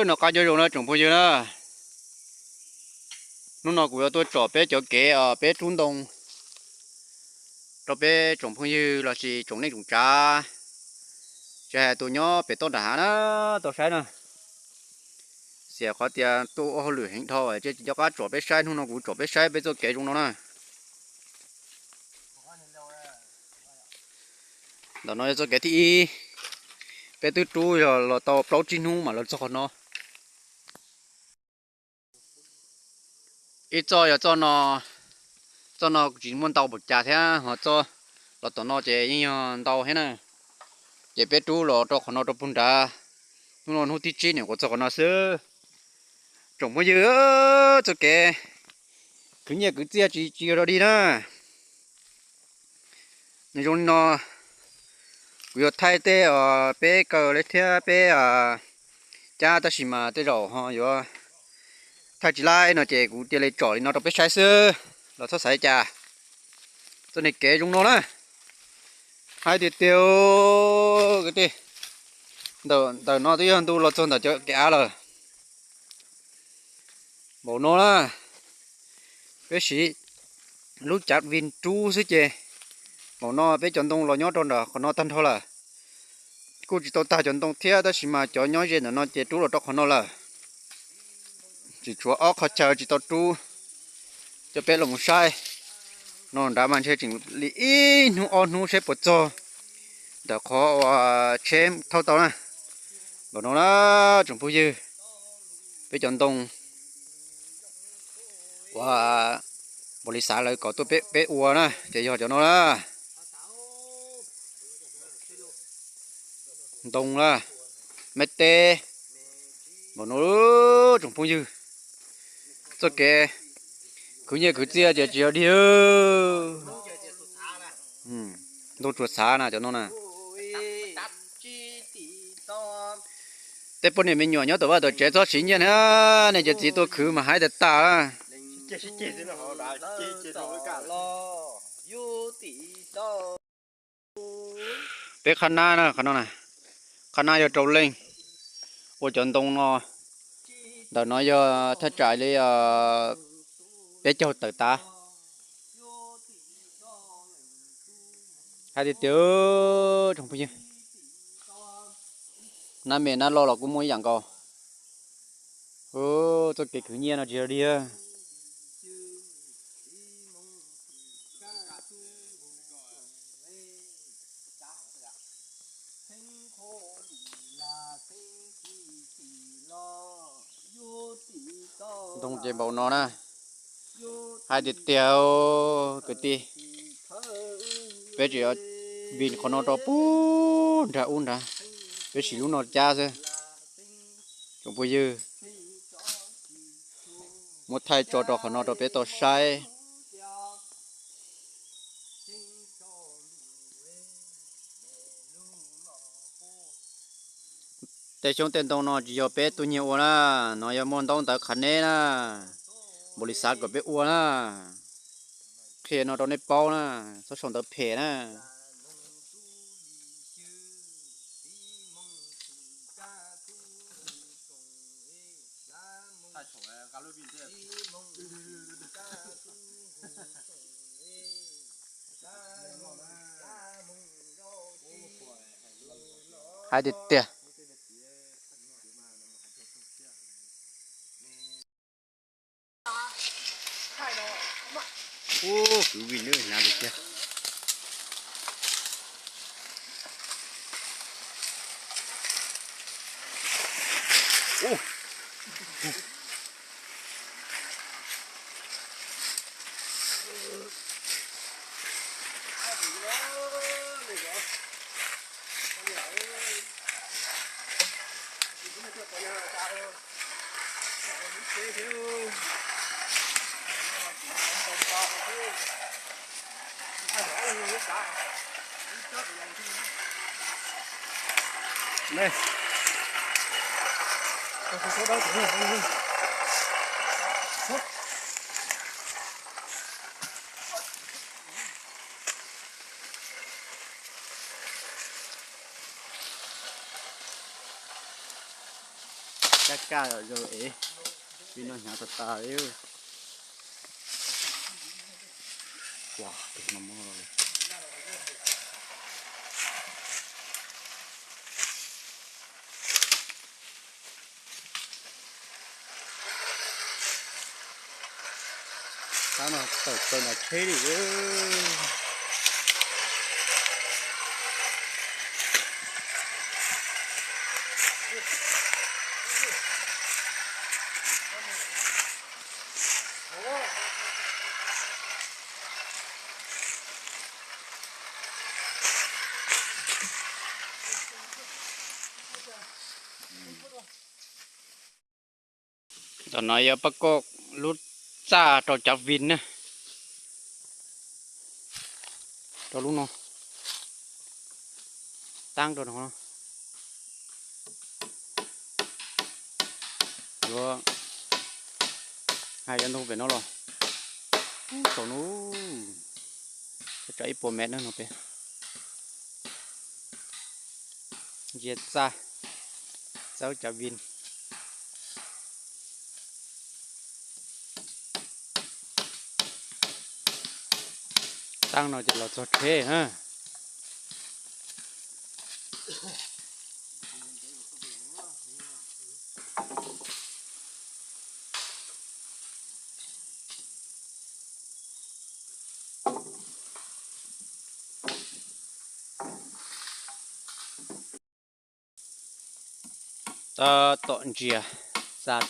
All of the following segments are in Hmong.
Noj qab nyob zoo na tsoom phooj ywg na. Hnub no kuv yuav tuaj tsom peb cov kev os, peb rub ntoo rau peb tsoom phooj ywg los sis tsoom neej tsoom tsav, tsis hais tus nyob pem toj nram hav na, tau saib na. Xiam qhov tias tuaj ua hauj lwm heev dhau ces tsis nco qab tsom peb saib, hnub no kuv tsom peb saib peb txoj kev zoo no na. Ntawm no yog txoj kev thib ib, peb twb rub yog los tau plaub tsib hnub mam los txog qhov no. Ib txoj yog txoj no, txoj no tsis muaj ntau npaum cas thiab ho txoj los tom no ces yeej yog ntau thiab na. Ces peb rub los rau qhov no rau puag nrad, hnub no hnub thib tsib nyuam qhuav txog qhov no xwb. Tsoom phooj ywg, txoj kev khwv nyiaj khwv txiaj tsis tsis yog dog dig na. Nws zoo li no, kuv yuav thaij tej os peb kaw li thiab peb cab tab sis mas tej zaum ho yuav thaij tsis laib no ces kuv cia li tsom li no rau peb saib xwb los txhob xav li cas. Txoj niag kev zoo no na, hais tiag tiag kwv tij, ntawm no twb yog ntu los txog ntawm cov kev av lawm. Npaum no na, peb siv lub cav vij rub xwb ces npaum no peb cov ntoo los nyob rau nram qhov no tag nrho lawm. Kuj tsis tau tag cov ntoo thiab tab sis mas cov nyob ze ntawm no ces rub los rau qhov no lawm. Tseem tshuav ob qhov chaw tsis tau rub, coj peb los mus saib. No nrad mas ntshe tseem li ib hnub ob hnub saib puas txog ntawm qhov uas tsheb thauj tau na. Npaum no na tsoom phooj ywg, peb cov ntoo uas npaum li xav lawv kom tuaj peb ua na ces yog cov no na. Ntoo na, meb teb, npaum no tsoom phooj ywg. Txoj kev khwv nyiaj khwv txiaj ces tsis yog dig. Ntoo tsuas xav na cov no na. Tej poj niam me nyuam nyob tom vaj tom tsev txhob siv nyiaj na, nej cov txiv tuaj khwv mas haib tag tag. Peb qhab nab na, qhov no na, qhab nab yog rau leej ua cov ntoo no. Ntawm no yog thaj tsam li peb caug tawm tav. Hais tiag tiag tsoom phooj ywg, nab me nab loj los kuj muaj ib yam nkaus. Txoj kev khwv nyiaj no tsis yog dig. Ntoo ces npaum no na. Hais tiag tiag kwv tij, peb tseem yuav vij qhov no rau puag nrag ub nrad, peb siv lub no cab xwb. Tsoom phooj ywg, muab thaij tso rau qhov no rau peb tau saib. Tej xyoob tej ntoo no tsis yog peb tuaj nyiag ua na, no yog muaj ntaub ntawv qhia nej na, npaum li xav kom peb ua na. Qhia no rau nej paub na, txhob sau ntawv phem na. Hais tiag tiag. Ub, kwv vij lawm hnav tiag tiag. Cab kaj zom zaws es, vim no hnyav tas tas li. Tab no tawm plaws nram tsheb li. Ntawm no yog pab koj lub txaj rau cov vin na. Rau lub no, taab rau no. Yuav hais cov ntoo pem no los, saum no, tso ib puas mev no pem. Ntsia txaj, txawb cov vin. Taab no ces los txog tsheb na. Tab tom ntsia txaj,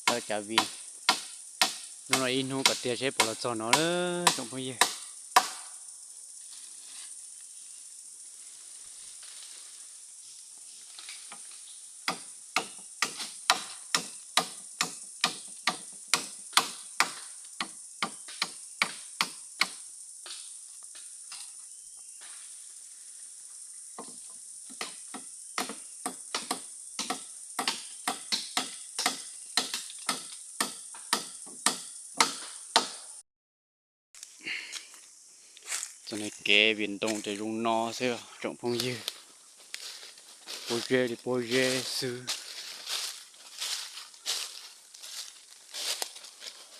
txawb cov vin. Hnub no ib hnub kom tiag seb puas los txog no lawm tsoom phooj ywg. Txoj kev vij ntoo ces zoo no xwb tsoom phooj ywg. Pob zeb li pob zeb xwb.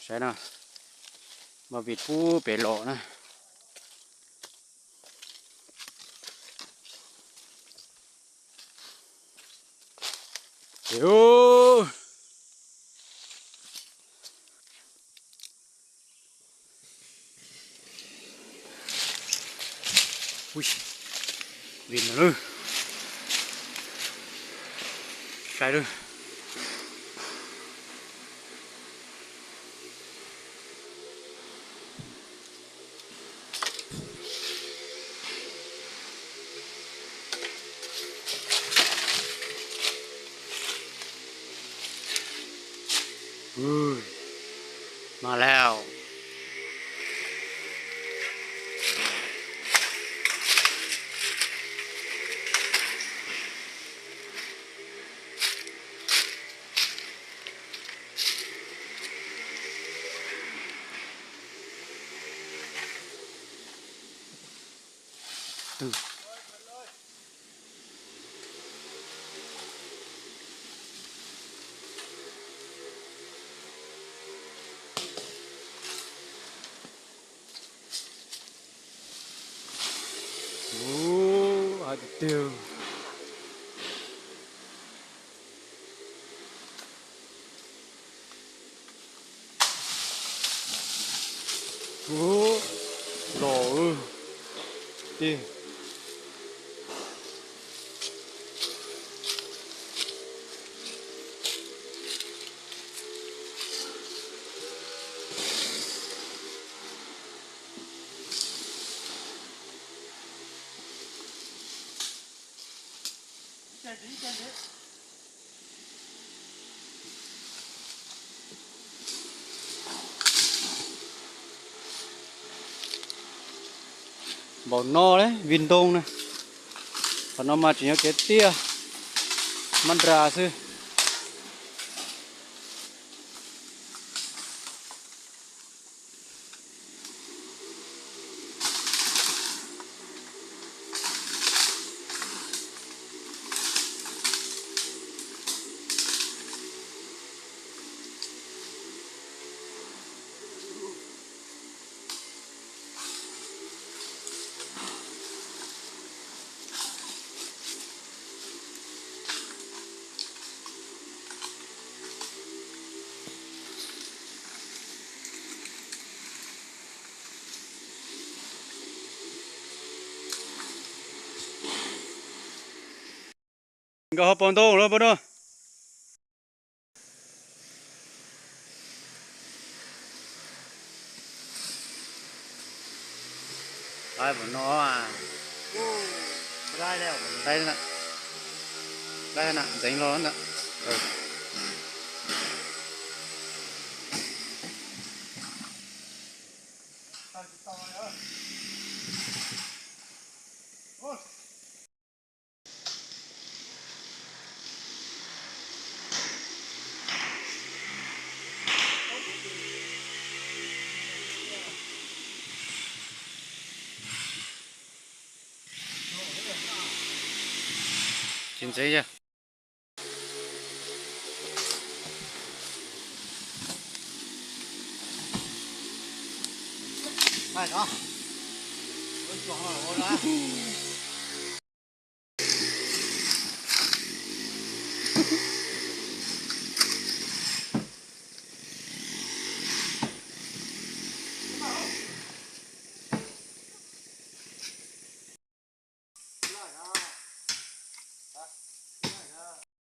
Saib na, mas vij pub pem los na. Vij no lawm. Saib lawm. Mas lawm. Ub, hais tiag tiag. Ub, los tiag. Npaum no li vij ntoo na. Qhov no mas tseem yog kev tiaj mab nra xwb. Nkawd ho pos ntoo lawm pab no. Ai, pab no, ntxeev los ntawm. Tsis ntxeev yog.